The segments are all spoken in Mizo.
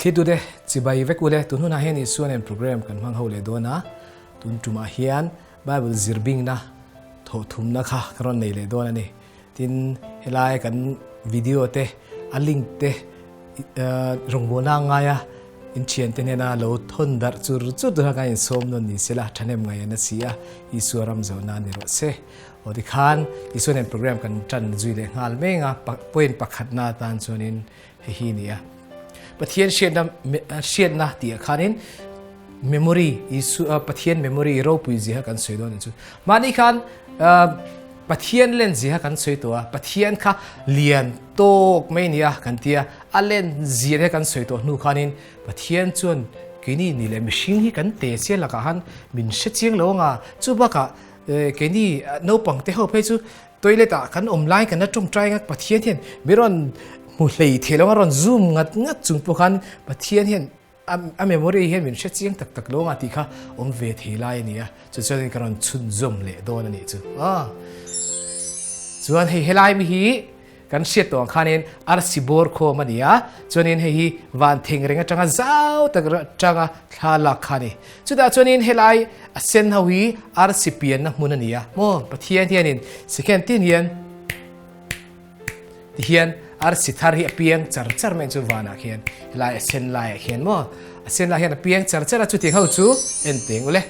Thlitute chibai vek ule, tun hunah hian Isua nen program kan hmang ho leh dawn a, tun tumah hian Bible zirbingna thawhthumna kha ka rawn nei leh dawn a ni. Tin, helai kan video te, a link te rawngbawlna ngaia in thiante hnena lo thawn darh chur chur tura kan insawm nawn ni sela, thahnem ngaih an a si a, Isua ram zawhna ni rawh se. Aw tikhan Isua nen program kan tan zui leh nghal meng a, point pakhatna atan chuanin hei hi a ni a. Pathian hriatna hriatna tih ah khanin memory Isua Pathian memory ropui zia kha kan sawi dawn a ni chu. Mahni khan Pathian len zia kha kan sawi tawh a, Pathian kha lian tawk mai a ni a kan ti a, a len zia te kan sawi tawh hnu khanin Pathian chuan keini ni leh mihring hi kan te chiah lakah khan min hre chiang lo anga chu bakah keini naupang te ho phei chu toilet ah kan awm lai kan la tawngtai anga Pathian hian mi rawn hmu hlei thei lo anga rawn zoom ngat ngat chung pawh khan Pathian hian A memory hian min hre chiang tak tak lo anga tih kha awm ve thei lai a ni a, chu chuanin ka rawn chhunzawm leh dawn a nih chu. Aw. Chuan hei helai mi hi kan hriat tawh ang khanin arsi bawr khawm a ni a, chuanin hei hi van theng reng atanga zau tak atanga thla lak kha a ni. Chutah chuanin helai a sen ho hi arsi pianna hmun a ni a, maw Pathian hianin second tin hian Tihian arsi thar hi a piang char char mai chu vanah khian helai a sen laiah khian maw a sen lai hian a piang char char a chutiang ho chu en teng ule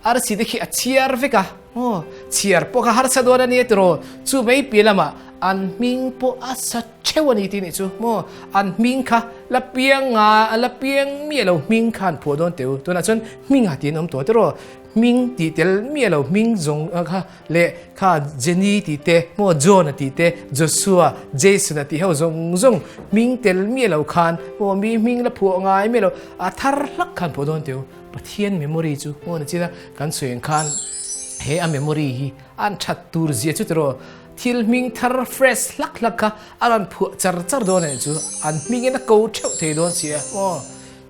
arsi te khi a chhiar vek a maw chhiar pawh kha harsa dawn a nia tiraw chu mai piah lamah an hming pawh a sa theuh a ni tih nih chu maw an hming kha la piang nga la piang miah lo hming kha an phuah dawn teu tunah chuan hming a tiin awm tawh tiraw hming tih tel miah lo hming zawng kha Leh kha Jenny tih te, maw John a tih te, Joshua, Jason a tih ho zawng zawng hming tel miah lo khan maw mi hming la phuah ngai miah lo a thar hlak khan phuah dawn teu. Pathian memory chu maw ni chin a kan sawi ang khan he a memory hi an that tur zia chu tiraw thil hming thar fresh hlak hlak kha a rawn phuah char char dawn a nih chu an hmingin a ko theuh thei dawn si a maw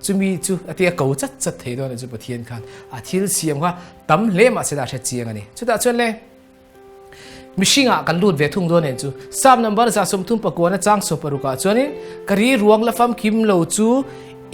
chumi chu a tia ko chat chat thei dawn a nih chu Pathian khan a thil siam kha Tam hle mahse a hre chiang a ni. Chutah chuan le mihringah kan lut ve thung dawn nen chu Psalm number 39 chang 16 ah chuanin ka ri ruang la famkim lo chu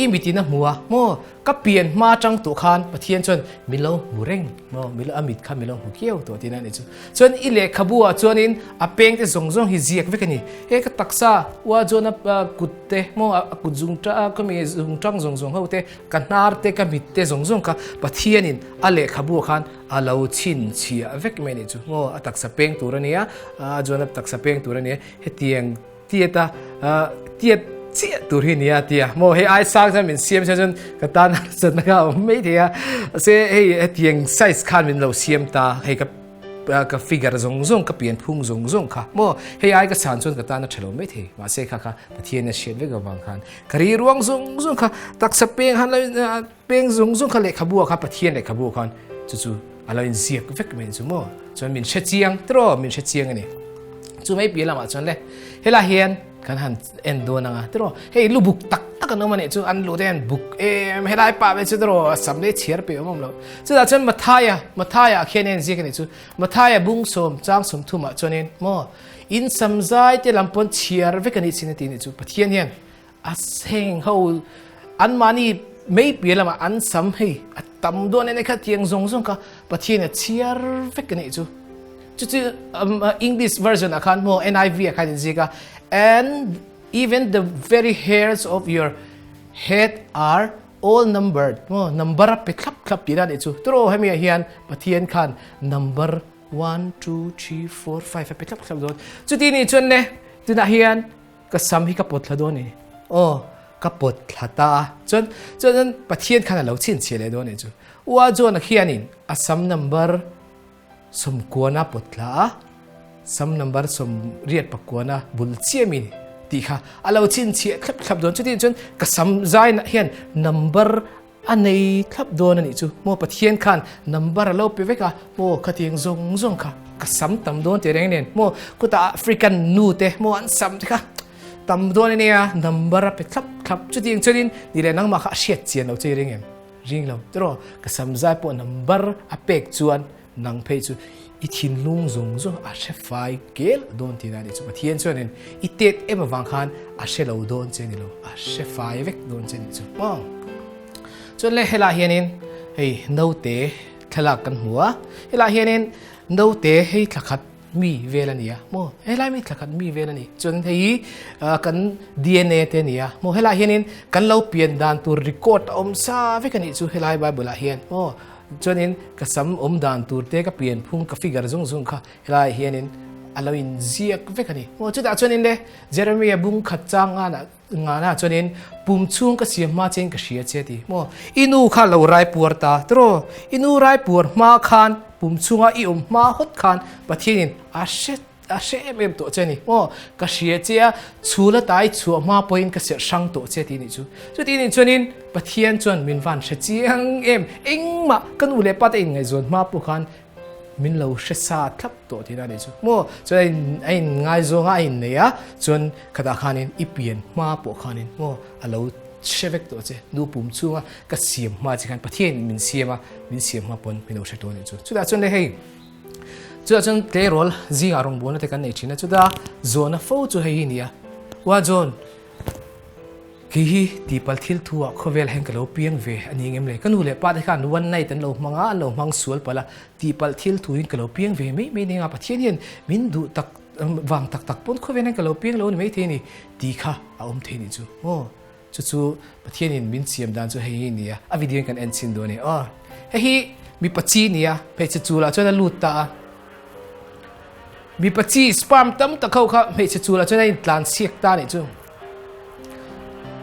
i mitin a hmu a maw ka pian hma tang tawh khan Pathian chuan min lo hmu reng maw min lo a mit kha min lo hmu kiau tawh tihna a ni chu. Chuan i lehkhabu ah chuanin a peng te zawng zawng hi ziak vek a ni. He ka taksa ua chuan a kut te maw a kut zung ka mi zung tang zawng zawng ho te Ka hnar te ka mit te zawng zawng kha Pathianin a lehkhabu khan a lo chhinchhiah vek mai a nih chu. Maw a taksa peng tur a nia, a Joana taksa peng tur a nia, hetiang tiat a tiat chiah tur hi nia tia. Maw hei ai sang chuan min siam sia chuan ka tan harsatna kha a awm mai thei a, mahse hei hetiang size khan min lo siam ta, hei ka ka figure zawng zawng ka pian phung zawng zawng kha maw hei ai ka san chuan ka tan a tha lo mai thei mahse kha kha Pathian a hriat vek avang khan ka ri ruang zawng zawng kha taksa peng han lo peng zawng zawng kha lehkhabu ah khan Pathian lehkhabu khan chu chu a lo inziak vek mai chu maw chuan min hre chiang tiraw min hre chiang a ni chu mai piah lamah chuan le helai hian kan han en dawn anga tiraw hei lu buk tak tak an awm a nih chu an lu te an buk em helai pah ve chu tiraw a sam leh chhiar pe awm awm lo chutah chuan Mathaia Mathaia khian a inziak a nih chu Mathaia bung sawm chang 30 ah chuanin maw In samzai te lam pawn chhiar vek a nih chin a ti nih chu Pathian hian a heng ho anmahni mei piah lamah an sam hei a tam dawn ene kha tiang zawng zawng kha Pathian a chhiar vek a nih chu. Chu chu English version ah khan maw NIV ah khan inziak a and even the very hairs of your head are all numbered maw number a pe thlap thlap tihna a nih chu. Turaw hemi ah hian Pathian khan number One, two, three, four, five a pe thlap thlap dawn. Chuti nih chuan le tunah hian ka sam hi ka pawt thla dawn a ni. Aw, ka pawt thla ta a. Chuan chuan Pathian khan a lo chhinchhiah leh dawn a ni chu. Ua John-a khianin a sam number sawmkuana pawt thla a, sam number 88 pakua bul chiah mi tih kha a lo chhinchhiah thlap thlap dawn. Chuti chuan ka sam zainah hian number A nei thlap dawn a nih chu. Maw Pathian khan number a lo pe vek a, maw khatiang zawng zawng kha ka sam tam dawn teh reng nen, maw khutah African nu te maw an sam te kha tam dawn a nia, number a pe thlap thlap. Chutiang chuanin ni leh nangmah kha a hriat chian lo che ring em? Ring lo. Tiraw ka sam zai pawh number a pek chuan nang phei chu. I thinlung zawng zawng a hre fai kel dawn tihna a nih chu. Pathian chuanin i tet em avang khan a hre lo dawn che ni lo, a hre fai vek dawn che nih chu. Aw. Chuan le helaiah hianin hei naute thlalak kan hmu a, helaiah hianin naute hei thla khat mi vel a ni a maw, helai mi thla khat mi vel a ni. Chuan hei hi kan DNA te a ni a maw, helaiah hianin kan lo pian dan tur record a awm sa vek a nih chu helai Bible ah hian maw. Chuanin ka sam awm dan tur te, ka pian phung, ka figure zung zung kha helaiah hianin a lo inziak vek a ni. Maw chutah chuanin le Jeremiah bung khat chang nganah ngana chuanin pum chhung ka siam hma chein ka hria che ti. Maw i nu kha lo rai puar ta tiraw? I nu rai puar hma khan pum chhunga i awm hma hawt khan Pathianin a hre A hre em em tawh che a ni. Aw, ka hria che a, chhul a tai chhuah hma pawhin ka serh hrang tawh che tih a nih chu. Chuti nih chuanin Pathian chuan min van hre chiang em, engmah ka nu leh pa te inngaihzawn hma pawh khan min lo hre sa thlap tawh tihna a nih chu. Maw, chuan a in a inngaizawng a, a innei a, chuan khatah khanin i pian hma pawh khanin maw a lo hre vek tawh che. Nu pum chhunga ka siam hma che khan Pathianin min siam a, min siam hma pawn min lo hre tawh a nih chu. Chutah chuan le hei. Chutah chuan tleirawl zingah rawngbawlna te kan nei thin a, chuta zawhna fo chu hei hi a ni a, Ua John, kei hi tihpalh thil thu ah khawvel hian ka lo piang ve a ni ngem le? Ka nu leh pa te khan one night an lo hmang a, an lo hmang sual palh a, tihpalh thil thu in ka lo piang ve mai mai nia, Pathian hian min duh tak vang tak tak pawn khawvel hian ka lo piang lo a ni maithei a ni tih kha a awm thei a nih chu maw? Chu chu Pathianin min siam dan chu hei hi nia, a video in kan en chhin dawn e aw. Hei hi mipa chi nia, hmeichhe chul ah chuan a lut ta a. Mipa chi sperm tam tak ho kha hmeichhe chul ah chuan a intlan siak ta nih chu.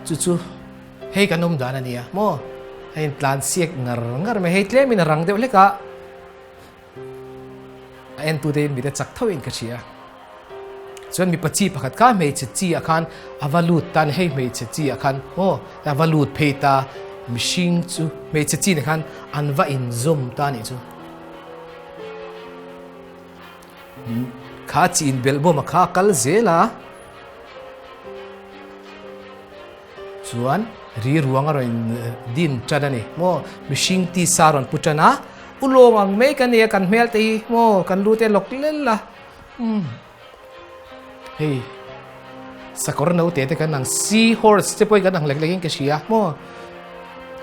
Chu chu hei kan awm dan a nia maw? A intlan siak ngar ngar mai, hei tlem in a rang deuh hlek a. A entute in mit a chak tho in ka hria. Chuan mipa chi pakhat kha hmeichhe chi ah khan a va lut ta a ni, hei hmeichhe chi ah khan aw a va lut phei ta, mihring chu hmeichhe chi nen khan an va inzawm ta a nih chu. Kha chi inbelh bawm a kha a kal zel a. Chuan ri ruang a rawn din tan a ni maw? Mihring tisa a rawn pu tan a, u lawng ang mai ka nia kan hmel te hi maw? Kan lu te lawk lel a, umm hei sakawr naute te kan ang sea horse te pawhin kan ang lek lekin ka hria maw?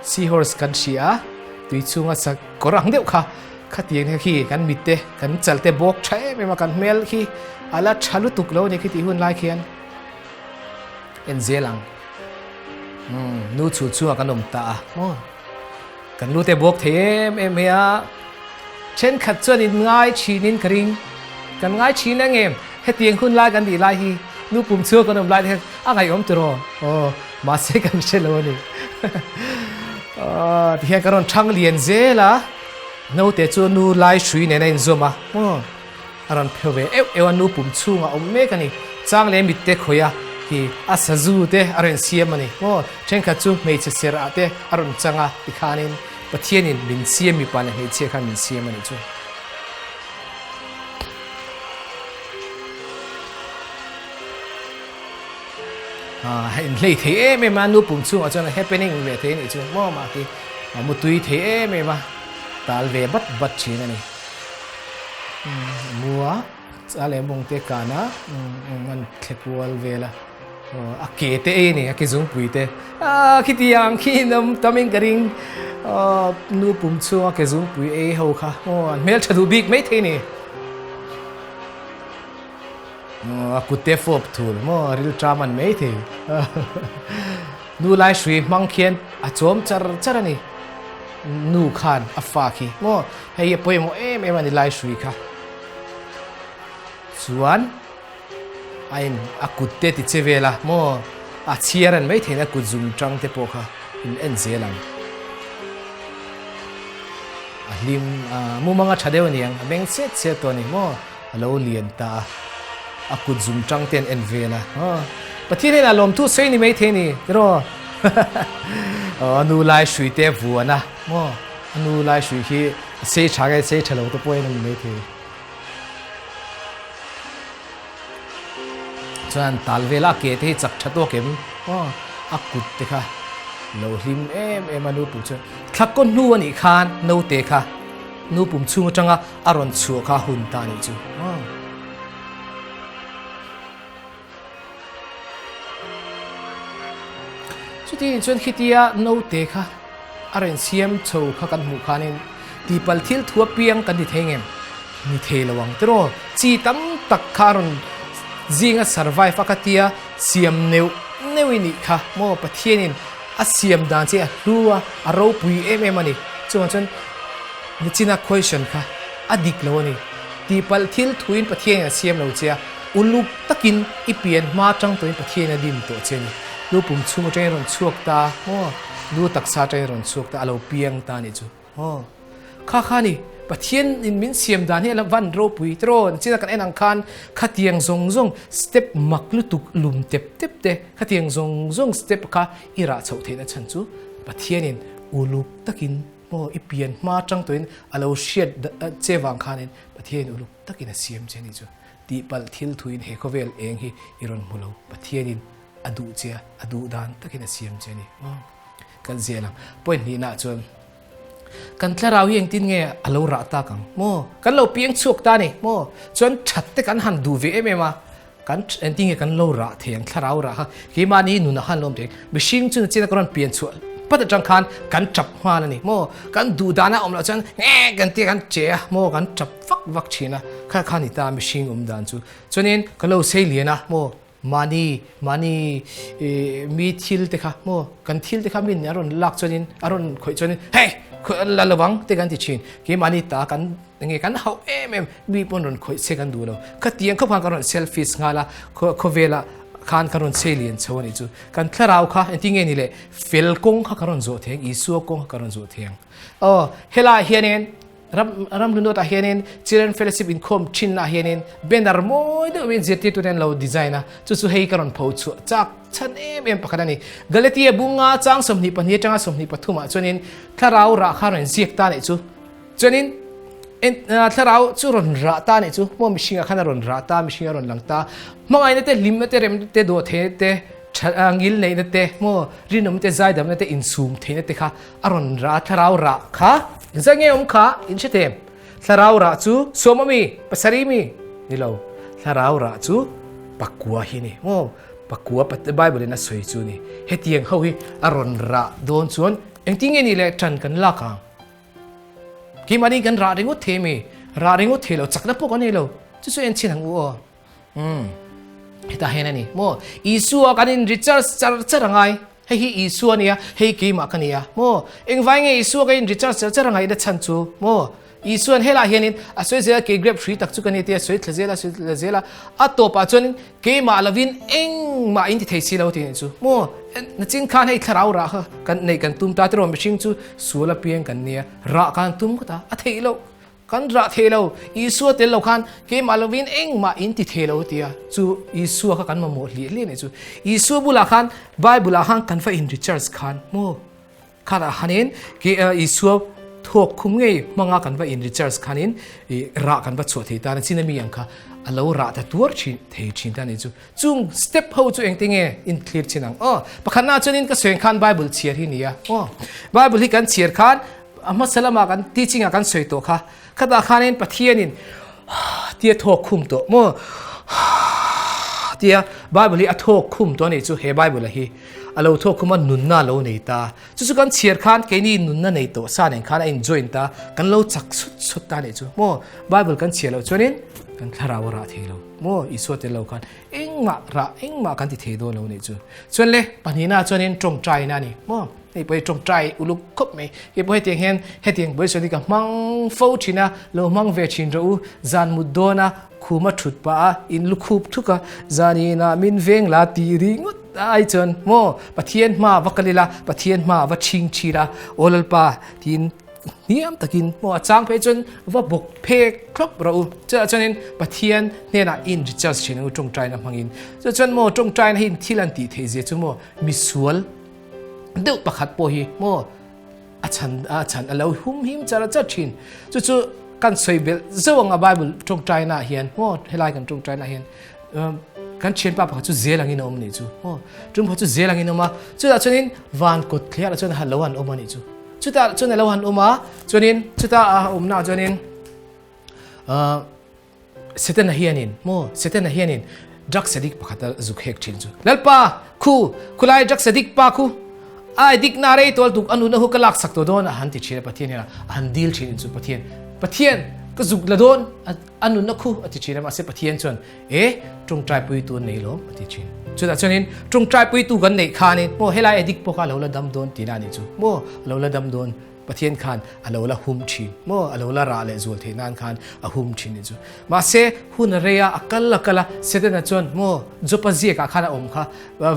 Sea horse kan hria a, tui chhunga sakawr ang deuh kha khatiang te khi kan mit te kan chal te bawk tha em em a kan hmel khi a la tha lutuk lo a ni khitih hun lai khian. En zel ang. Umm nu chhul chhungah kan awm ta a maw. Kan lu te buak thei em em mai a. Thenkhat chuan in ngai thinin ka ring. Kan ngai thin ang em? Hetiang hun lai kan nih lai hi nu pum chhung kan awm lai te hian a ngaihawm tiraw? Aw mahse kan hre lo a ni. Aw tihian ka rawn thang lian zel a. Naute chu nu lai hrui nen a inzawm a maw. A rawn pheu ve euh euh a, nu pum chhungah awm mek a ni. Chang leh mitte khawih a, hi a sazu te a rawn siam a ni. Maw, thenkhat chu hmeichhe serh ah te a rawn chang a, tikhanin Pathianin min siam mipa leh hmeichhia khan min siam a nih chu. A inhlei thei em em a, nu pum chhungah chuan a happening ve thei a nih chu. Maw, mah khi a mutui thei em em a, tal ve bat bat thin a ni. Mua a leh mawng te kan a an thle kual vel a a ke te ei a ni a ke zungpui te ah khitiang khi in awm tam in ka ring nu pum chhunga ke zungpui ei ho kha aw an hmeltha duh bik mai thei a ni a kut te fawp thul maw rilṭam an mai thei nu lai hrui hmang khian a chawm char char a ni. Nu khan a fa khi maw hei a pawimawh em em a ni lai hrui kha chuan a in a kut te ti che vel a maw a chhiar an mai theihna kut zum tang te pawh kha in en zel ang a hlim a mumang a tha deuh a ni ang a beng chet chet tawh a ni maw a lo lian ta a a kut zum tang te an en vel a aw Pathian hian a lawmthu sawi ni maithei a ni tiraw aw a nu lai hrui te a vuan a maw a nu lai hrui khi a sei tha nge sei tha lo te pawh hian a ni maithei chuan tal vel a ke te hi chak tha tawk em aw a kut te kha lo hlim em em a nu pum chuan thla kaw hnu a nih khan naute kha. Nu pum chhung atanga a rawn chhuah kha hun ta nih chu. Chuti chuan khitia naute kha a rawn siam chho kha kan hmuh khanin tihpalh thil thu apiang kan ti thei ngem? Ni thei lo ang tiraw? Chi tam tak kha a rawn zinga survive a khatia siam neuh neuh i nih kha maw? Pathianin a siam dan che a hlu a, a ropui em em a ni. Chuvang chuan nichina question kha a dik lo a ni. Tihpalh thil thuin Pathianin a siam lo che a, uluk takin i pian hma atang tawhin Pathianin a dim tawh che a ni. Lu pum chhung atangin rawn chhuak ta maw? Lu taksa atangin rawn chhuak ta, a lo piang ta a nih chu maw? Kha kha ni, Pathianin min siam dan hi a la van ropui tiraw? Nichina kan en ang khan khatiang zawng zawng step mak lutuk lum tep tep te, khatiang zawng zawng step kha i rah chhoh theihna chhan chu Pathianin uluk takin Maw i pian hma tang tawhin a lo hriat che vang khanin Pathianin uluk takin a siam che a nih chu. Tihpalh thil thuin he khawvel eng hi i rawn hmu lo. Pathianin a duh che a, a duh dan takin a siam che a ni. Maw kan zel ang. Point hnihnaah chuan kan thlarau hi engtin nge a lo rah tak ang? Maw kan lo piang chhuak ta a ni. Maw chuan that te kan han duh ve em em a. Kan engtin nge kan lo rah thei ang thlarau rah kha keimahni nunah khan lo awm thei mihring chu nachina ka rawn pian chhuah pat atang khan kan tap nghal a ni maw kan duh dana awm loh chuan nge kan tia kan che a maw kan tap vak vak thin a kha kha ni ta mihring awm dan chu chuanin ka lo sei lian a maw mahni mahni mi thil te kha maw kan thil te kha min a rawn lak chuanin a rawn khawih chuanin hei la lovang te kan ti thin keimahni ta kan Enge kan hauh em em, mi pawn rawn khawih che kan duh lo. Khatiang khawp khan kan rawn selfish nghal a, khawvela khan kan rawn chei lian chho a nih chu. Kan thlarau kha engtin nge ni le, fel kawng kha kan rawn zawh thei ang, Isua kawng kha kan rawn zawh thei ang. Aw, helaiah hianin ram ramhlunawtah hianin Children Fellowship inkhawm thinnaah hianin banner mawi deuh in zirtirtute an lo design a, chu chu hei ka rawn pho chhuah chak chhan em em pakhat a ni. Galatia bunga chang 22 atanga 23 ah chuanin thlarau rah kha rawn ziak ta nih chu. Chuanin thlarau chu rawn rah ta nih chu maw mihringah khan a rawn rah ta, mihring a rawn lang ta. Hmangaihna te, hlimna te, remna te, dawhtheihna te, ngil neihna te, maw rinawmna te, zaidamna te, insum theihna te kha a rawn rah a, thlarau rah kha engzah nge awm kha in hre thei em? Thlarau rah chu sawm a mi, pasarih mi? Ni lo, thlarau rah chu pakua hi ni maw, pakua Bible in a sawi chu ni. Hetiang ho hi a rawn rah dawn chuan engtin nge ni le ṭan kan lak ang? Keimahni kan rah ringawt thei mi, rah ringawt thei lo, chakna pawh kan nei lo. Chu chu en chhin ang u aw. Umm. Hetah hian a ni. Maw? Isua kan in recharge char char a ngai. Hei hi Isua a nia, hei keimah ka nia. Maw? Engvai nge Isua ka in recharge char char a ngaihna chhan chu? Maw? Isua'n helaiah hianin a sawi zel a, kei grape hrui tak chu ka ni tia a sawi thla zel a, a sawi thla zel a. A tawpah chuanin keimah lovin engmah in ti thei si lo tih nih chu. Maw? Nachin khan hei thlarau rah kha kan neih kan tum ta tiraw mihring chu sual apiang kan nia, rah khan tum ngawt a, a theih loh. Kan rah thei lo, Isua tel lo khan keimah lovin engmah in ti thei lo tia chu Isua kha kan mamawh hliah hliah nih chu. Isua bulah khan Bible ah khan kan va in recharge khan maw? Khatah khanin Isua thawk khum ngei hmanga kan va in recharge khanin rah kan va chhuah thei ta a ni. China mi ang kha a lo rah ta tuar thin thei thin ta a ni chu. Chung step ho chu engte nge in thlir chin ang aw. Pakhatna chuanin ka sawi khan Bible chhiar hi nia aw. Bible hi kan chhiar khan a hmasa lama kan teaching ah kan sawi tawh kha. Khatah khanin Pathianin tia thawk khum tawh maw tia Bible hi a thawk khum tawh a nih chu he Bible hi a lo thawk khum a nunna a lo nei ta. Chu chu kan chhiar khan keini nunna nei tawh sa nen khan a in join ta kan lo chak chut chut ta a nih chu maw Bible kan chhiar loh chuanin kan thlarau a rah thei lo maw Isua tel lo khan engmah rah engmah kan ti thei dawn lo a nih chu. Chuan le pahnihna chuanin tawngtaina a ni maw. Hei pawh hi tawngtai uluk khawp mai. Kei pawh hetiang hian hetiang buaisual hi ka hmang fo thin a, lo hmang ve thin rawh u. Zan mut dawn a, khum a thut pah a, in lu khup thuk a, zan inah min veng la tih ringawt ai chuan maw Pathian hma va kal ila, Pathian hma va chhing thin a, Aw Lalpa tiin hniam takin maw a chang phei chuan va bawk phek thlawp rawh u. Chutah chuanin Pathian hnenah in recharge thin ang u tawngtaina hmangin. Chutah chuan maw tawngtaina hi thil an tih theih zia chu maw misual deuh pakhat pawh hi maw a chhan a chhan a lo hum him char char thin chu chu kan sawi belh zeuh anga bible tawngtaina hian maw helai kan tawngtaina hian kan thianpa pakhat chu zel angin a awm ni chu maw tum pakhat chu zel angin a awm a chutah chuanin van kawt thliarah chuan lo an awm a nih chu. Chutah chuan a lo han awm a, chuanin chuta a awmnaah chuanin ahh Setana hianin maw Setana hianin drugs addict pakhat a zuk hek thin chu Lalpa khu khulai drugs addict pa khu a addict na rei tual tuk a nunna hu ka lak sak tawh dawn a han ti thin a Pathian hian a han dil thin in chu Pathian Pathian ka zuk la dawn a nunna khu a ti thin a mahse Pathian chuan e tawngtai puitu an nei lawm a ti thin. Chutah chuanin tawngtai puitu kan neih khanin maw helai addict pawh kha a lo la dam dawn tihna a nih chu maw a lo la dam dawn Pathian khan a lo la hum thin maw a lo la rah leh zual theih nan khan a hum thin nih chu. Mahse hun a rei a a kal a kal a Setana chuan maw Jopa ziakah khan a awm kha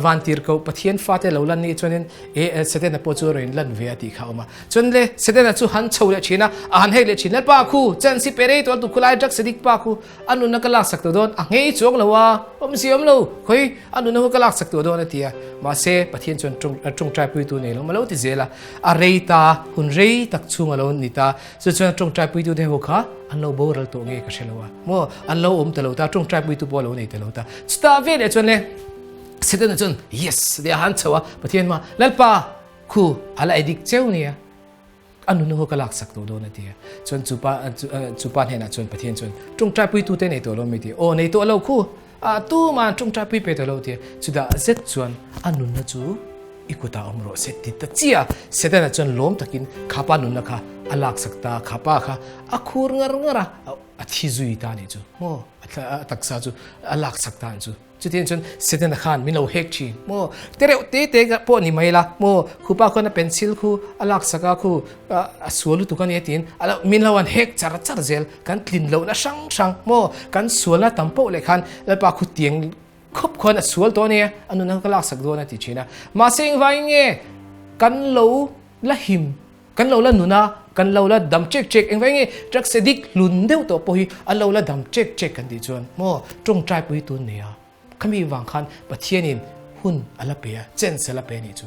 vantir ko Pathian fate lo lan nih chuanin e Setana pawh chu a rawn lan ve a tih kha a awm a. Chuan le Setana chu han chho leh thin a a han hek leh thin Lalpa khu chance hi pe rei tawh a tu khulai drugs addict pa khu A nunna ka laksak tawh dawn, a nghei chuang lo a, awmzia awm lo, khawi a nunna hu ka laksak tawh dawn a ti a. Mahse, Pathian chuan tawngtaipuitu nei lo, ma lo ti zel a, a rei ta, hun rei tak chhung a lo ni ta, chu chuan tawngtaipuitu te ho kha an lo boral tawh nge ka hre lo a, maw an lo awm ta lo ta, tawngtaipuitu pawh a lo nei ta lo ta. Chutah veleh chuan le Setana chuan yes tia a han chho a, Pathian hma, Lalpa, khu a la edik cheu nia. A nunu ho ka laksak tawh dawn a ti a. Chuan chu pa chu pa hnenah chuan Pathian chuan tawngtaipui tute nei tawh lo mi ti a. Aw nei tawh lo khu a tuma'n tawngtaipui pe tawh lo ti a. Chutah zet chuan a nunna chu i kutah awm rawh se ti ta chiah a. Setana chuan lawm takin kha pa nunna kha a laksak ta a, kha pa kha a khur ngar ngar a, a thi zui ta a nih chu maw a taksa chu a laksak ta a nih chu. Chutiang chuan Setana khan min lo hek thin maw? Te reuh te te pawh ni mai la maw? Khupa khuan a pencil khu a laksak a khu a sual lutuk a nia tiin a lo min lo han hek char char zel kan tlin lohna hrang hrang maw? Kan sualna tam poh leh khan Lalpa khu tiang khawp khuan a sual tawh a nia a nunna kha ka laksak dawn a ti thin a. Mahse engvangin nge kan lo la him Kan lo la nun a, kan lo la dam chek chek, engvai nge drugs addict hlun deuh tawh pawh hi an lo la dam chek chek kan tih chuan maw tawngtai pui tun nei a, khami vang khan Pathianin hun a la pe a, chance a la pe a nih chu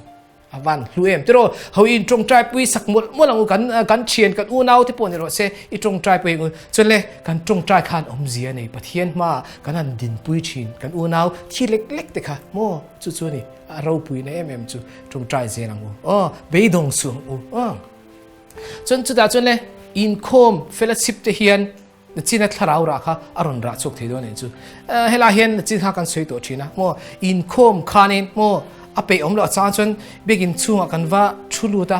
a van hlu em tiraw, ho in tawngtai pui sak mawlh mawlh ang u kan kan thian kan unau te pawh ni rawh se i tawngtai pui ang u, chuan le kan tawngtai khan awmzia a nei Pathian hmaah kan han dinpui thin kan unau thi lek lek te kha maw chu chu a ni. A ropuina em em chu tawngtai zel ang u. Aw, beidawng suh ang u. Aw. Chuan chutah chuan le inkhawm fellowship te hian nachina thlarau rah kha a rawn rah chhuak thei dawn eng chu. Helai hian nachin kha kan sawi tawh thin a. Maw inkhawm khanin maw a peih awm loh chang chuan biakin chhungah kan va thu lut a.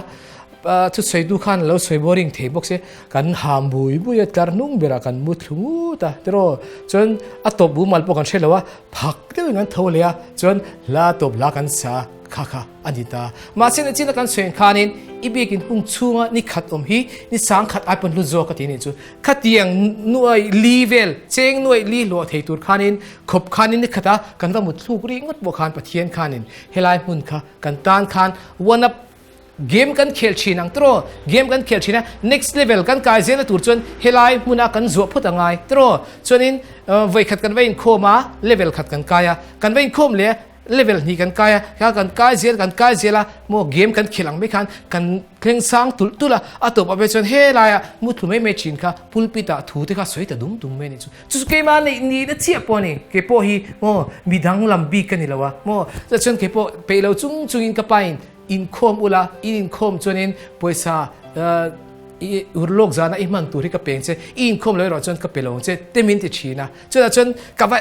Thusawitu khan a lo sawi boring thei bawk se, kan ham bui bui a, tlar hnung berah kan mu thlu ngut a, tiraw? Chuan a tawp bumal pawh kan hre lo a, phak deuhin kan tho leh a, chuan hla tawp hla kan sa kha kha a ni ta. Mahse nachina kan sawi ang khanin i biakin hung chhunga ni khat awm hi ni sang khat ai pawn hlu zawk a ti anih chu. Khatiang nuai li vel, cheng nuai li hluah thei tur khanin khawp khanin ni khata kan va mut thluk rih ngawt pawh khan Pathian khanin helai hmun kha kan tan khan one up Game kan khel thin ang tiraw? Game kan khel thin a, next level kan kai zelna tur chuan helai hmuna kan zuah phawt a ngai tiraw? Chuanin vawi khat kan va inkhawm a, level khat kan kai a, kan va inkhawm leh a, level hnih kan kai a, kha kan kai zel kan kai zel a, maw game kan khel ang mai khan kan thleng sang tulh tulh a, a tawp ah phei chuan helaia muthlu mai mai thin kha pulpit ah thu te kha sawi ta dum dum mai a nih chu. Chu chu keimah neih nihna chiah pawh a ni, keipawh hi maw midang lam bik ka ni lo a, maw chuan keipawh peih lo chung chungin ka pain Inkhawm ula, i inkhawm chuanin pawisa i urlawk zana i hman tur hi ka peng che, i inkhawm lo erawh chuan ka pe lo ang che te min ti thin a. Chutah chuan ka va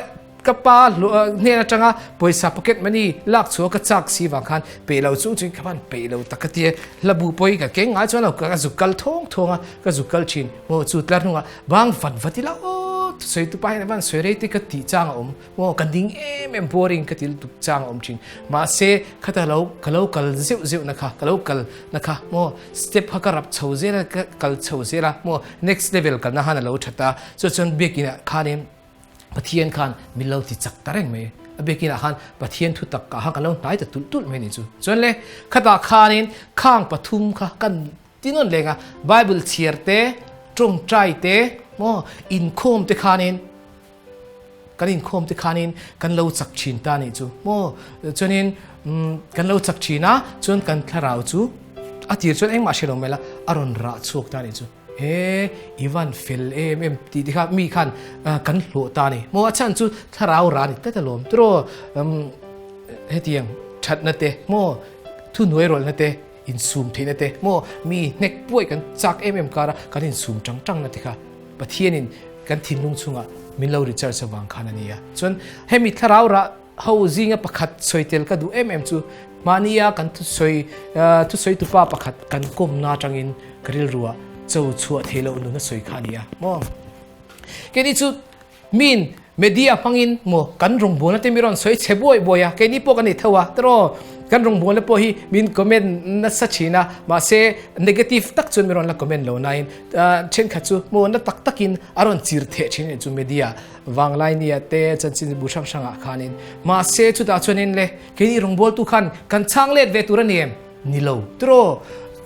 ka pa hnen atanga pawisa pocket money lak chhuah ka chak si vang khan pe lo chung chuin ka van peih lo tak ka ti a, hlabu pawh hi ka keng ngai chuan lo ka zuk kal thawng thawng a, ka zuk kal thin. Maw chu tlar hnungah bang vat vat ila aw thusawi tu pa hian a van sawi rei te ka tih chang a awm. Aw ka ding em em boring ka ti lutuk chang a awm thin. Mahse khata lo ka lo kal zeuh zeuh na kha ka lo kal na kha maw step kha ka rap chho zel a ka kal chho zel a maw next level kalna khan a lo that a chu chuan biakin ah khanin Pathian khan min lo ti chak ta reng mai a biakin ah khan Pathian thu tak ah khan ka lo hnai ta tulh tulh mai ni chu. Chuan le khatah khanin khang pathum kha kan ti nawn leng a Bible chhiar te tawngtai te maw inkhawm te khanin Kan inkhawm te khanin kan lo chak thin ta nih chu maw? Chuanin kan lo chak thin a, chuan kan thlarau chu a tir chuan engmah hre lo mai la, a rawn rah chhuak ta nih chu. He i van fel em em tih te kha mi khan kan hlawh ta ni maw? A chhan chu thlarau rah ni tlat alawm tiraw hetiang thatna te maw thuhnuai rawlhna te. Insum theihna te maw mi hnek puai kan chak em em kara kan insum tang tangna te kha Pathianin kan thinlung chungah min lo recharge avang khan a ni a. Chuan hemi thlarau rah ho zinga pakhat sawi tel ka duh em em chu mahnia kan thusawi thusawi tupa pakhat kan kawmna atangin ka rilruah cho chhuah theih loh nun a sawi kha a ni a maw. Keini chu Miin media hmangin maw kan rawngbawlna te mi rawn sawi chhe buai buai a, keini pawh kan nei tho a, tiraw kan rawngbawlna pawh hi min comment nasa thin a, mahse negative tak chuan mi rawn la comment lo nain thenkhat chu maw na tak takin a rawn chir theh thin a nih chu media vanglai nia te chanchin bu hrang hrangah khanin mahse chutah chuanin le keini rawngbawltu khan kan chhang let ve tur a ni em? Ni lo tiraw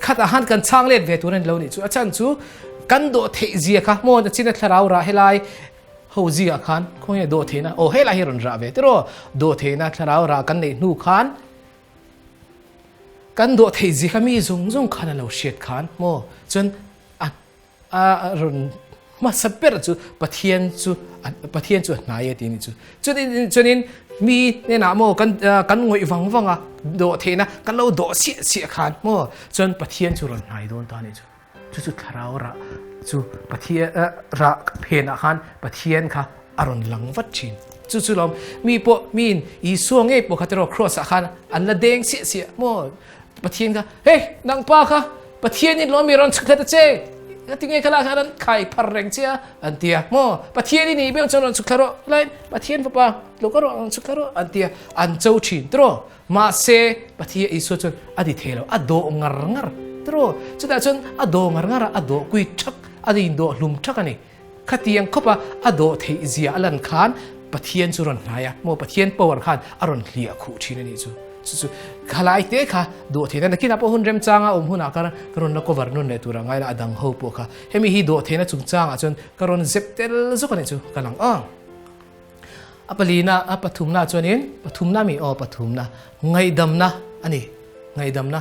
khatah khan kan chhang let ve tur a ni lo nih chu a chhan chu Kan dawh theih zia kha hmawn a chin a thlarau rah helai ho zingah khan khawnge dawh theihna aw helai hi rawn rah ve tiraw dawh theihna thlarau rah kan neih hnu khan kan dawh theih zia kha mi zawng zawng khan a lo hriat khan maw chuan a a rawn hmasa ber chu Pathian chu Pathian chu a hnai e tih a nih chu chuan chuanin mi hnenah maw kan kan ngawih vang vang a dawh theihna kan lo dawh chiah chiah khan maw chuan Pathian chu rawn hnai dawn ta a nih chu. Chu chu thlarau rah chu Pathian rah phenah khan Pathian kha a rawn lang vat thin. Chu chu lawm mi pawh miin Isua ngei pawh kha tiraw cross ah khan an la deng siah siah maw Pathian kha hei nang pa kha Pathianin lawm mi rawn chhuk thla ta che ka ti nge kha lah khan an khai phar reng che a an ti a maw Pathian i nih beng chuan rawn chhuk thla rawh helai Pathian fapa lo ka rawh rawn chhuk thla rawh an ti a an cho thin tiraw Mahse, Pathian Isua chuan a ti thei lo, a dawh ngar ngar tiraw? Chutah chuan a dawh ngar ngar a, a dawh kui thak, a indawh hlum thak a ni. Khatiang khawpa a dawh theih zia a lan khan Pathian chu rawn hnai a, maw Pathian power khan a rawn hliah khuh thin a nih chu. Chu chu khalai te kha dawh theihna nakinah pawh hun remchanga awm hunah ka rawn la cover nawn leh tur a ngai la, a dang ho pawh kha. Hemi hi dawh theihna chungchangah chuan ka rawn zep tel zawk a nih chu ka lang ang. A palina, a pathumna chuanin, pathumna mi aw pathumna, ngaihdamna a ni. Ngaihdamna,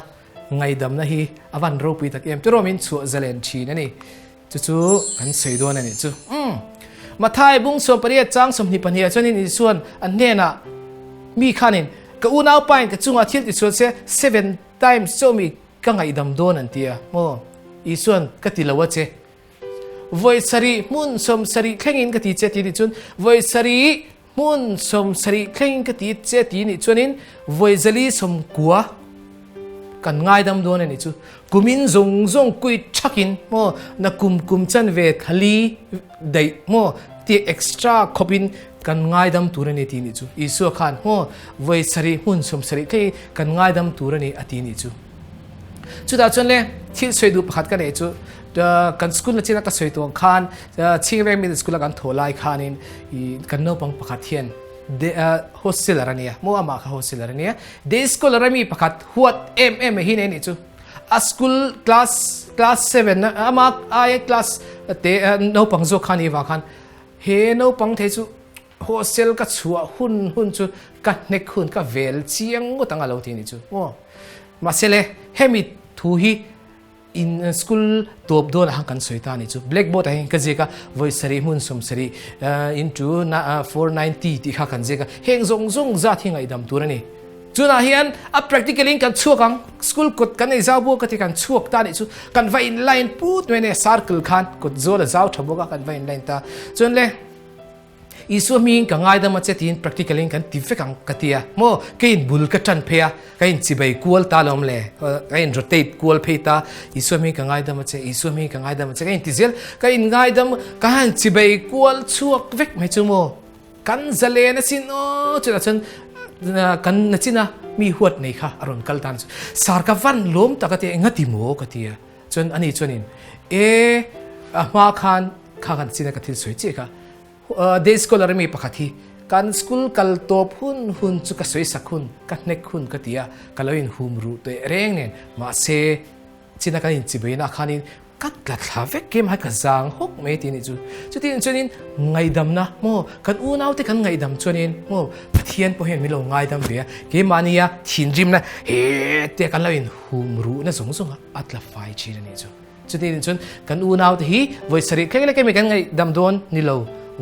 ngaihdamna hi a van ropui tak em tiraw min chhuah zalen thin a ni. Chu chu kan sawi dawn a nih chu. Umm. Mathai bung 18 chang 22 ah chuanin Isuan an hnenah mi khanin ka unaupain ka chungah thil ti sual se seven times chauh mi ka ngaihdam dawn an ti a maw. Isuan ka ti lo a che. Vawi sarih hmun 70 thlengin ka ti che ti nih chuan vawi sarih hmun 70 thlengin ka ti che ti nih chuanin vawi zali 90 kan ngaidam dawn a nih chu. Kumin zawng zawng kui thakin maw na kum kum chanve thali daih maw tih extra khawpin kan ngaidam tur a ni ti nih chu. Isua khan maw vawi sarih hmun 70 thlengin kan ngaidam tur a ni a ti nih chu. Chutah chuan le thil sawi duh pakhat ka neih chu kan school na china ka sawi tuang khan Chingreng Middle School a kan thaw lai khanin kan naupang pakhat hian hosteler a nia maw amah kha hosteler a nia day scholar a mi pakhat huat em em mai hi nei a nih chu a school class class 7 ama aia class te naupang zawk kha ni vang khan he naupang thei chu Hostel ka chhuah hun hun chu ka hnek hun ka vel chiang ngawt ang a lo ti ni chu maw. Mahse le hemi thu hi in school tawp dawn ah khan kan sawi ta ni chu blackboard ah hian ka ziak a vawi sarih hmun 70 into 490 tih kha kan ziak a heng zawng zawng zat hi ngaihdam tur a ni. Chunah hian a practical in kan chhuak ang school kawt kan ei zau bawk a ti kan chhuak ta nih chu kan va in line put mai a ni circle khan kawt zawl a zau tha bawk a kan va in line ta chuan le Isua hmingin ka ngaidam a che tiin practical in kan ti vek ang ka ti a, maw ka in bul ka tan phei a, ka in chibai kual ta lawm le, ka in rotate kual phei ta, Isua hmingin ka ngaidam a che, Isua hmingin ka ngaidam a che, ka in ti zel, ka in ngaidam, ka han chibai kual chhuak vek mai chu maw, kan zalen asin aw chutah chuan kan nachin a mi huat nei kha a rawn kal tan chu, sar ka van lawm tak a ti a, engati maw ka ti a, chuan ani chuanin e a hma khan kha kan china ka thil sawi chiah kha day scholar mi pakhat hi kan school kal tawp hun hun chu ka sawi sak hun ka hnek hun ka ti a ka lo in hum ruh teh reng nen mahse china kan in chibai na khanin ka tla thla vek kem hai ka zang hawk mai ti nih chu chutin chuanin ngaihdamna maw kan unau te kan ngaihdam chuanin maw Pathian pawh hian min lo ngaidam ve a keimahnia thinrimna he te kan lo in hum ruhna zawng zawng a a tla fai thin a nih chu. Chutin chuan kan unaute hi vawi sarih thleng lek emi kan ngaihdam dawn ni lo,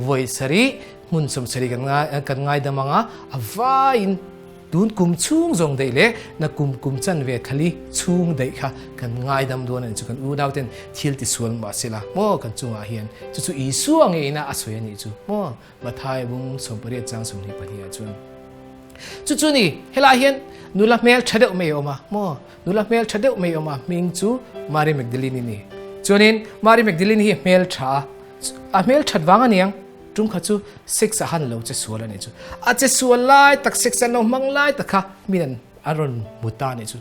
vawi sarih hmun 70 kan ngai kan ngaidam ang a, a vaiin. Tun kum chhung zawng daih leh na kum kum chanve thali chhung daih kha kan ngaidam dawn a ni chu kan unauten thil tisual mahsela maw kan chungah hian chu chu Isua ngeina a sawi a nih chu maw Mathai bung 18 chang 22 ah chuan chu chu ni helai hian nula hmel tha deuh mai a awm a maw nula hmel tha deuh mai a awm a hming chu Mary Magdalene a ni chuanin Mary Magdalene hi hmel tha a a hmel that vang a niang Tum kha chu sex a han lo che sual a nih chu. A che sual lai tak sex an lo hmang lai tak kha min an an rawn hmu ta a nih chu.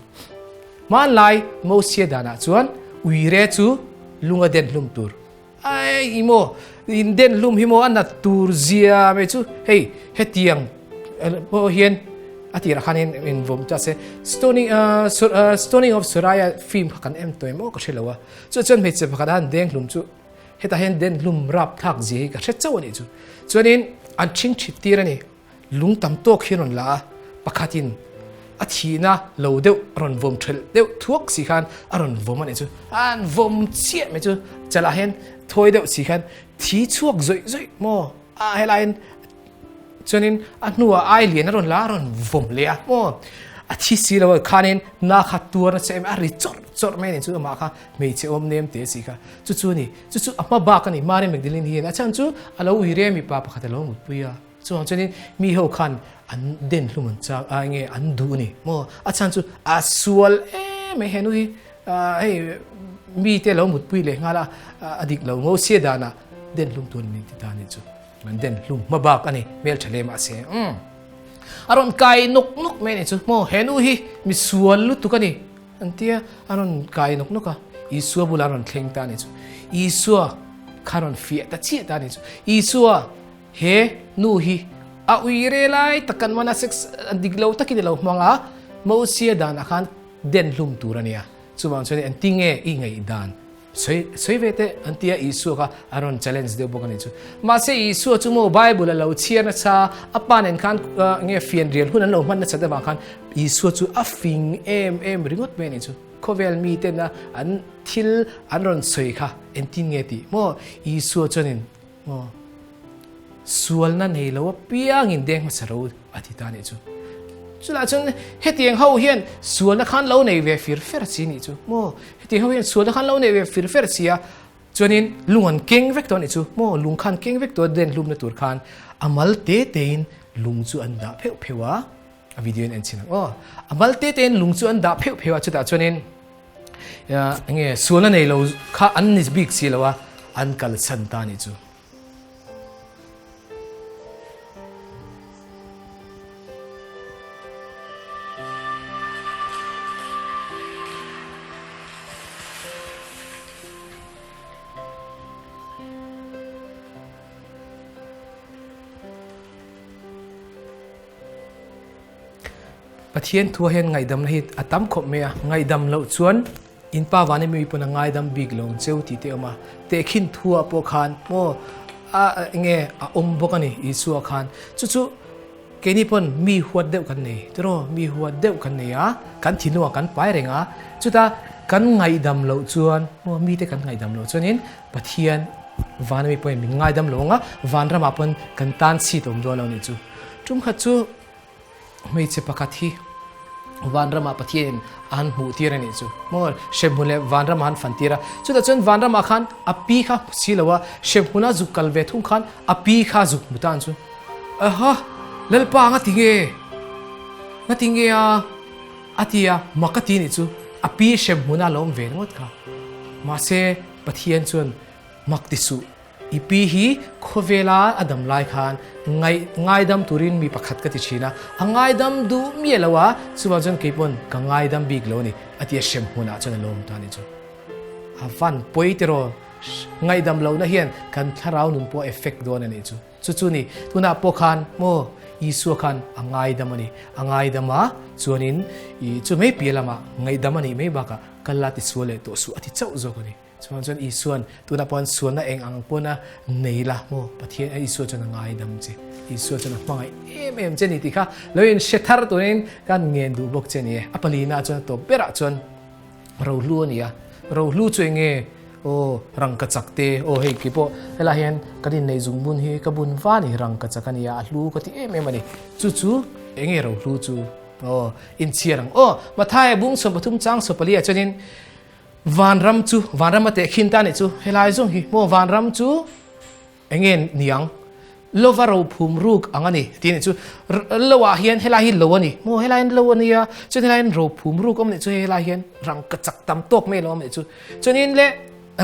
Hmanlai Mosia danah chuan uire chu lunga den hlum tur. Ai i maw in den hlum hi maw a nat tur zia mai chu hei hetiang pawh hian a tirah khan in in vawm ta se stoning stoning of Soraya film kha kan em tawh em aw ka hre lo a. Chu chuan hmeichhe pakhat a han deng hlum chu Hetah hian den hlum rap thlak zia hi ka hre chauh a nih chu. Chuanin an ṭhing ṭhit tir a ni. Lung tam tawk hi a rawn la a, pakhatin a thihna lo deuh a rawn vawm ṭhelh deuh thuak si khan a rawn vawm a nih chu. An vawm chiah mai chu chalah hian thawi deuh si khan thi chhuak zawih zawih maw a helaiin Chuanin a hnuah ai lian a rawn la a rawn vawm leh a maw a thi si lo a khanin na kha tuar nasa em a ri chawrh chawrh mai a ni chu amah kha hmeichhe awm nem te si kha chu chu a ni chu chu a hma bak a ni Mary Magdalene hian a chhan chu a lo ui rem mipa pakhat a lo mutpui a chuvang chuanin mi ho khan an den hlum an chak a enge an duh a ni maw a chhan chu a sual em mai henu hi hei mite lo mutpui leh nghal a a dik lo Mosia danah den hlum tur a ni ti ta a ni chu. An den hlum hma bak a ni, hmel tha hle mahse umm a rawn kai nawk nawk mai a ni chu maw he nu hi mi sual lutuk a ni an tia a rawn kai nawk nawk a, Isua bulah a rawn thleng ta a ni chu, Isua kha rawn fiah ta chiah ta a ni chu, Isua he nu hi a ui re lai tak kan man a sex dik lo takin a lo hmang a, Mosia danah khan den hlum tur a nia, chuvang chuan engti nge i ngaihdan Sawi sawi ve teh an tia Isua kha a rawn challenge deuh bawk a ni chu. Mahse Isua chu maw Bible a lo chhiar nasa, a pa nen khan nge fianrial hun an lo hman nasat avang khan Isua chu a fing em em ringawt mai a ni chu. Khawvel mi tena an thil an rawn sawi kha engtin nge tih maw Isua chuanin maw Sualna nei lo apiangin deng hmasa ro a ti ta a nih chu. Chutah chuan hetiang ho hian sualna khan lo nei ve fir fer si nih chu maw? Hetiang ho hian sualna khan lo nei ve fir fer si a, chuanin lung an keng vek tawh a nih chu maw? Lung khan keng vek tawh a den hlumna tur khan a mal te tein lung chu an dah pheuh pheuh a, a video in en chhin ang aw. A mal te tein lung chu an dah pheuh pheuh a, chutah chuanin enge sualna nei lo kha an ni bik si lo a, an kalsan ta a nih chu. Pathian thua hian ngaihdamna hi a tam khawp mai a, ngaihdam loh chuan In pa van emi pawn a ngaidam bik lo ang cheu tih te a awm a, tehkhin thuah pawh khan maw a enge a awm bawk a ni Isua khan. Chu chu keini pawn mi huat deuh kan nei tiraw, mi huat deuh kan nei a, kan thinlungah kan pai reng a, chuta kan ngaihdam loh chuan maw mite kan ngaihdam loh chuanin Pathian van emi pawhin min ngaidam lo ang a, vanramah pawn kan tan chhit a awm dawn lo a nih chu. Tumkhat chu. Hmeichhe pakhat hi vanramah Pathianin a han hmuh tir a nih chu. Maw hremhmun leh vanramah han fan tir a. Chutah chuan vanramah khan a pi kha hmu si lo a, hremhmuna zuk kal ve thung khan a pi kha zuk hmu tan chu. Aha! Lalpa nga ti nge? Nga ti nge a? A ti a, mak a ti nih chu. A pi hremhmuna a lo awm ve ringawt kha. Mahse Pathian chuan mak ti suh. I pi hi khawvela a dam lai khan ngaih ngaidam turin mi pakhat ka ti thin a, a ngaidam duh miah lo a, chuvang chuan kei pawn ka ngaidam bik lo a ni, a ti a hrem hmunah chuan a lawm ta a nih chu. A van pawi tiraw, ngaihdam lohna hian kan thlarau nun pawh a effect dawn a nih chu. Chu chu ni, tunah pawh khan maw Isua khan a ngaidam a ni, a ngaidam a, chuanin i chu mai piah lamah ngaihdam a nih mai bakah kal la tisual leh tawh suh a ti chauh zawk a ni. Chuan chuan Isuan tunah pawh sualna eng ang pawna nei la maw Pathian Isua chuan a ngaidam che Isua chuan a hmangaih em em che ni tih kha lo in hre thar turin kan ngen duh bawk che ni e. A palina chuan a tawp berah chuan rohlu a ni a, rohlu chu eng nge aw rangkachak te aw hei kei pawh helai hian kan inneih zung bun hi ka bun va ni rangkachak a ni a, a hlu ka ti em em a ni. Chu chu eng nge rohlu chu? Aw, inchhiar ang. Aw, Mathaia bung 13 chang 14 ah chuanin vanram chu, vanram a tehkhin ta nih chu, helai zawng hi maw vanram chu enge niang? Lova ro phum ruk ang a ni tih a nih chu. Lo ah hian helai hi lo a ni maw, helai hian lo a nia, chuan helai hian ro phum ruk awm nih chu hei helai hian rangka chak tam tawk mai lo awm nih chu. Chuanin le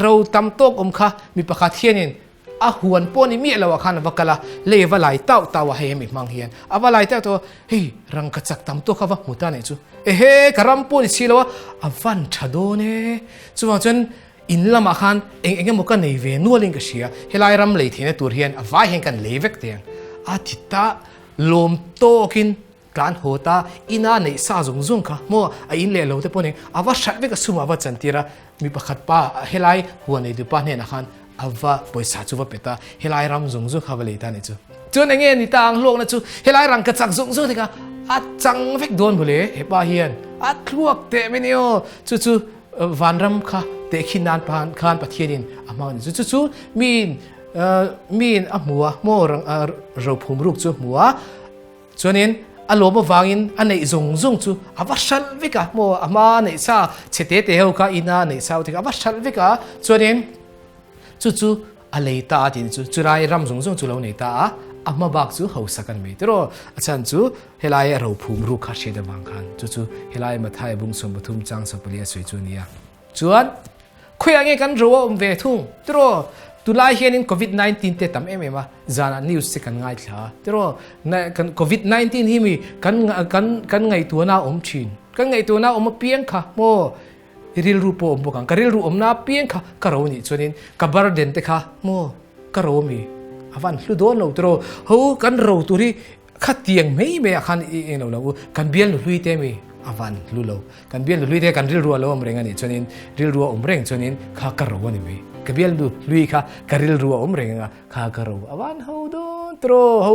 ro tam tawk awm kha mi pakhat hianin A huan pawh ni miah lo ah khan a va kal a, lei a va lai tauh tauh a hei hemi hmang hian a va lai tauh tauh a, hei rangka chak tam tawk kha va hmu ta nih chu, ehe ka ram pawh ni si lo a, a van tha dawn e, chuvang chuan in lamah khan eng eng emaw ka nei ve nual in ka hria, helai ram lei theihna tur hian a vai hian kan lei vek teh ang a ti ta lawm tawkin. Tlan haw ta, ina neih sa zawng zawng kha maw a in leh lo te pawh nen a va hrat vek a sumah a va chantir a, mi pakhat pa helai huan nei dupa hnenah khan a va pawisa chu va pet a, helai ram zawng zawng kha va lei ta nih chu. Chuan enge ni ta ang hlawkna chu helai rangka chak zawng zawng te kha a chang vek dawn mawle hepa hian a thluak teh mai ni aw, chu chu vanram kha tehkhin nan khan Pathianin a hmang a ni chu, chu chu miin miin a hmu a maw rophum ruk chu a hmu a. Chuanin a lawm avangin a neih zawng zawng chu a va hralh vek a, maw a hma a neih sa chhe te te ho kha ina a neih sa ho te kha a va hralh vek a, chuanin chu chu a lei ta a tih chu chulai ram zawng zawng chu lo nei ta a, a hma bak chu hausak a ni mai tiraw, a chhan chu helai a rophum ruk kha hriat avang khan chu chu helai Mathai bung 13 chang 14 a sawi chu a ni a. Chuan khawiah nge kan ro a awm ve thung tiraw? Tunlai hianin Covid 19 te tam em em a, zanah news te kan ngaithla a tiraw? Kan Covid 19 hi mi kan kan kan ngaihtuahna a awm thin. Kan ngaihtuahna a awm apiang kha maw i rilru pawh a awm bawk ang. Ka rilru awmna apiang kha ka ro nih chuanin ka burden te kha maw ka ro ami a van hlu dawn lo tiraw? Ho kan ro tur hi Khatiang mai mai ah khan i eng lo lo u, kan bial nu hlui te mi a van hlu lo. Kan bial nu hlui te kan rilru a lo awm reng a nih chuanin, rilru a awm reng chuanin kha ka ro a ni mai. Ka bial nu hlui kha ka rilru a awm reng anga kha ka ro a van ho dawn tiraw ho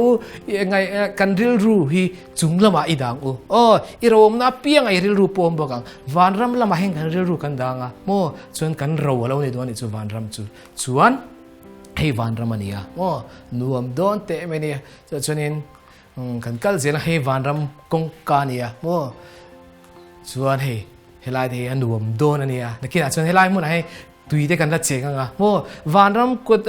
i engai kan rilru hi chung lamah i dang u. Aw i ro awmna apiang a i rilru pawh awm bawk ang. Vanram lamah hian kan rilru kan dang a maw chuan kan ro a lo ni dawn a nih chu vanram chu. Chuan hei vanram a ni a maw nuam dawn teh mai a nia. Chutah chuanin kan kal zel a, hei vanram kawngka a nia maw? Chuan hei helai te hi a nuam dawn a nia. Nakinah chuan helai hmunah hei tui te kan la cheng ang a maw? Vanram kut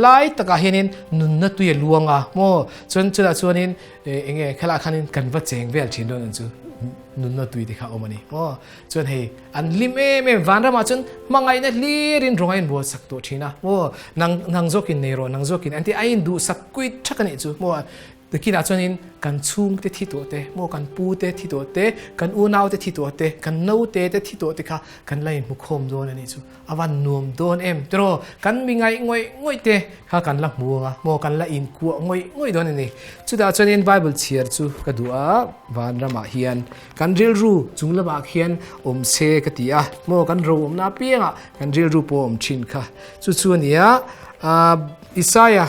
lai takah hianin nunna tui a luang a maw? Chuan chutah chuanin eng nge khelaiah khanin kan va cheng vel thin dawn ang chu nunna tui te kha a awm a ni maw? Chuan hei an hlim em em, vanramah chuan hmangaihna hlirin rawng a inbuatsak tawh thin a, maw nang nang zawkin nei rawh, nang zawkin an ti a induhsak kuit thak a nih chu, maw kinah chuanin kan chhungte thi tawh te, maw kan pu te thi tawh te, kan unau te thi tawh te, kan naute te thi tawh te kha kan la inhmukhawm dawn a nih chu, a van nuam dawn em tiraw, kan mi ngaih ngawih ngawih te kha kan la hmu ang a, maw kan la inkuah ngawih ngawih dawn a ni. Chutah chuanin Bible chhiar chu ka duh a, vanramah hian Kan rilru chung lamah khian awm se ka ti a, maw kan ro awmna apiangah kan rilru pawh awm thin kha. Chu chu a nia, Isaia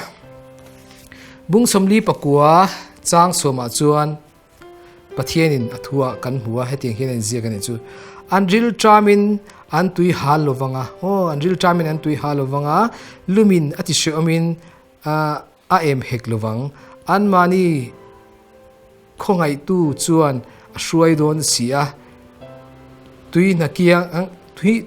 bung 44 chang sawmah chuan Pathianin a thu ah kan hmu a, hetiang hian a inziak a nih chu. An ril ṭamin an tui hal lo vang a, aw an ril ṭamin an tui hal lo vang a, lumin a ti hrehawmin a em hek lo vang. Anmahni Khawngaihtu chuan a hruai dawn si a, tui hna kiang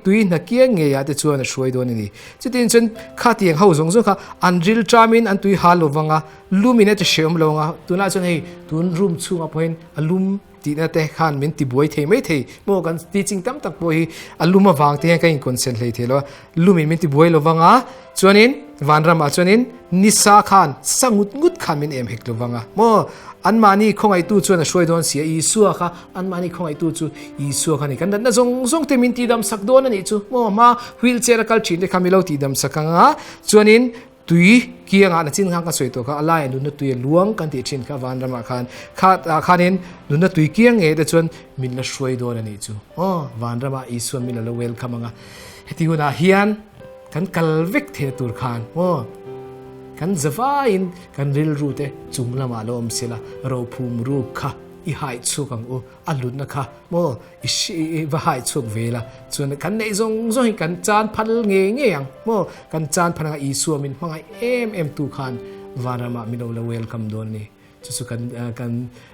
tui hna kiang ngeiah te chuan a hruai dawn a ni. Chutin chuan khatiang ho zawng zawng kha an ril ṭamin an tui hal lo vang a, lumin a ti hrehawm lo ang a, tunah chuan hei tun room chhungah pawhin a lum tihna te khan min ti buai thei mai thei maw kan teaching tam tak pawh hi a lum avang te hian ka inconcentrate hlei thei lo a, lumin min ti buai lo vang a, Chuanin vanramah chuanin nisa khan sa ngut ngut khan min em hek lo vang a maw? Anmahni khawngaihtu chuan a hruai dawn si a, Isua kha anmahni khawngaihtu chu Isua kha a ni. Kan natna zawng zawng te min tihdam sak dawn a nih chu maw? Hma wheel chair a kal thin te kha mi lo tihdam sak ang a, chuanin tui kiangah nachin khan ka sawi tawh kha a laiah nunna tui a luang kan tih thin kha vanramah khan kha ah khanin nunna tui kiang ngei te chuan min la hruai dawn a nih chu aw vanramah Isuan min lo welcome ang a, heti hunah hian Kan kal vek thei tur khan maw kan zavaiin kan rilru te chung lamah lo awm sela rophum ruk kha i haih chhuak ang u, a hlutna kha maw i i va haih chhuak ve la chuan kan neih zawng zawng hi kan chan phal ngei ngei ang maw kan chan phal anga Isua min hmangaih em em tu khan vanramah min lo la welcome dawn a ni. Chu chu kan kan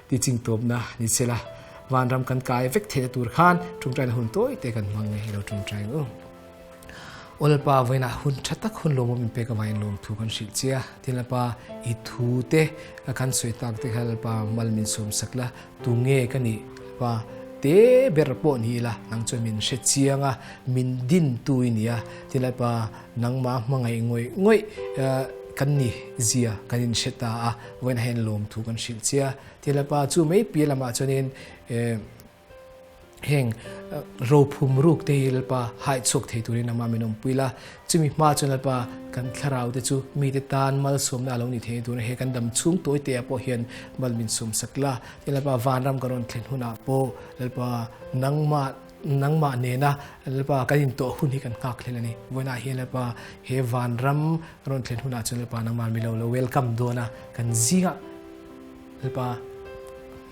teaching tawpna ni sela. Vanram kan kai vek theihna tur khan ṭawngṭaina hun tawi te kan hmang nge i lo ṭawngṭai ang u. Aw Lalpa, vawiinah hun ṭha tak hun lawmawm min pek avangin lawmthu kan hrilh che a. Tin Lalpa, i thu te kan sawi tak te kha Lalpa mal min sawmsak la, tu nge ka nih Lalpa te ber pawh ni ila nang chuan min hre chiang a, min din tu i ni a. Tin Lalpa, nangmah hmangaih ngawih ngawih kan ni zia kan inhre ta a, vawiinah hian lawmthu kan hrilh che a. Tin Lalpa, chu mai piah lamah chuanin Heng rophum ruk te hi Lalpa haih chhuak thei turin amah min awmpui la. Chumi hma chuan Lalpa kan thlarau te chu mite tan malsawmna a lo ni thei turin he kan dam chhung tawi te ah pawh hian mal min sawmsak la. Tin Lalpa vanram kan rawn thlen hunah pawh Lalpa nangmah nangmah nena Lalpa kan intawh hun hi kan nghak hlel a ni. Vawiinah hian Lalpa he vanram kan rawn thlen hunah chuan Lalpa nangmah min lo lo welcome dawn a kan zingah Lalpa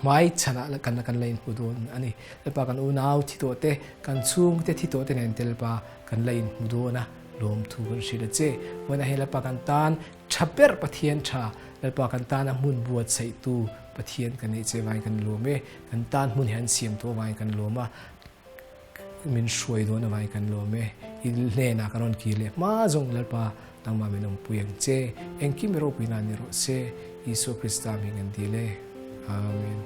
hmai chhanah kan kan la inhmu dawn a ni. Lalpa kan unau thi tawh te, kan chhungte thi tawh te nen te Lalpa kan la inhmu dawn a, lawmthu kan hrilh a che. Vawiinah hian Lalpa kan tan tha ber Pathian tha, Lalpa kan tana hmun buatsaihtu Pathian kan neih che avangin kan lawm e. Kan tan hmun hi an siam tawh avangin kan lawm a. Min hruai dawn avangin kan lawm e. I hnenah ka rawn kir leh hma zawng Lalpa nangmah min awmpui ang che. Engkim i ropui nan ni rawh se. Isua Krista hming an dil e. Amen.